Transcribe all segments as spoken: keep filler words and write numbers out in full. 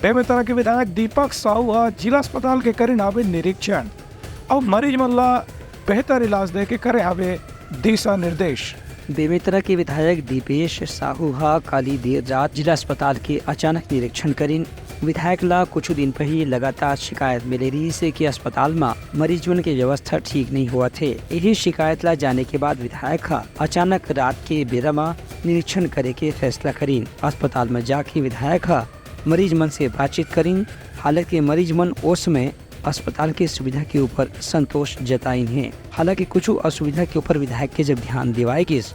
बेमेतरा के विधायक दीपक साहू ह जिला अस्पताल के करिन हावे निरीक्षण। अब मरीज मन ला बेहतर इलाज दे के करे हावे दिशा निर्देश। बेमेतरा के विधायक दीपेश साहू ह काली देर रात जिला अस्पताल के अचानक निरीक्षण करिन। विधायक ला कुछ दिन पहिली लगातार शिकायत मिले रहिस हे कि अस्पताल म मरीज मन के व्यवस्था ठीक नहीं होवत हे। यही शिकायत ला जाने के बाद विधायक ह अचानक रात के बेरा म निरीक्षण करे के फैसला करिन। अस्पताल म जाके विधायक ह मरीज मन से बातचीत करिन। हालांकि मरीज मन ओ समय अस्पताल के सुविधा के ऊपर संतोष जताइन हे। हालांकि कुछ असुविधा के ऊपर विधायक के जब ध्यान दिवाए गिस,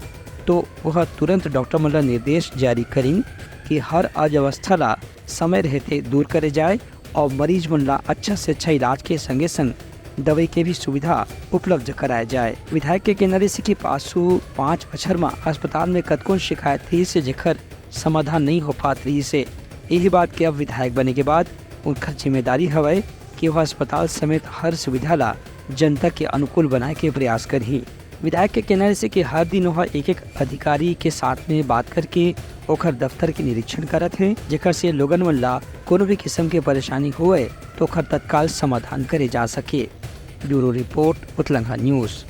तो वह तुरंत डॉक्टर मन ला निर्देश जारी करिन कि हर अव्यवस्था ला समय रहते दूर करे जाए और मरीज मन ला अच्छा से अच्छा इलाज के संगे संग दवाई के भी सुविधा उपलब्ध कराए जाए। विधायक के कहना रहिस कि पाछू पाँच बछर म अस्पताल में कतकोन शिकायत रहिस हे, जेकर समाधान नहीं हो पात रहिस हे। यही बात के अब विधायक बने के बाद उनकर जिम्मेदारी हवय कि वह अस्पताल समेत हर सुविधा ला जनता के अनुकूल बनाए के प्रयास करही। विधायक के कहना रहिस कि हर दिन वह एक-एक अधिकारी के साथ में बात करके ओखर दफ्तर के निरीक्षण करत हे, जेकर से लोगन मन ला कोनो भी किस्म के परेशानी होवय, तो ओखर तत्काल समाधान करे जा सके। Bureau report, Utlangha news.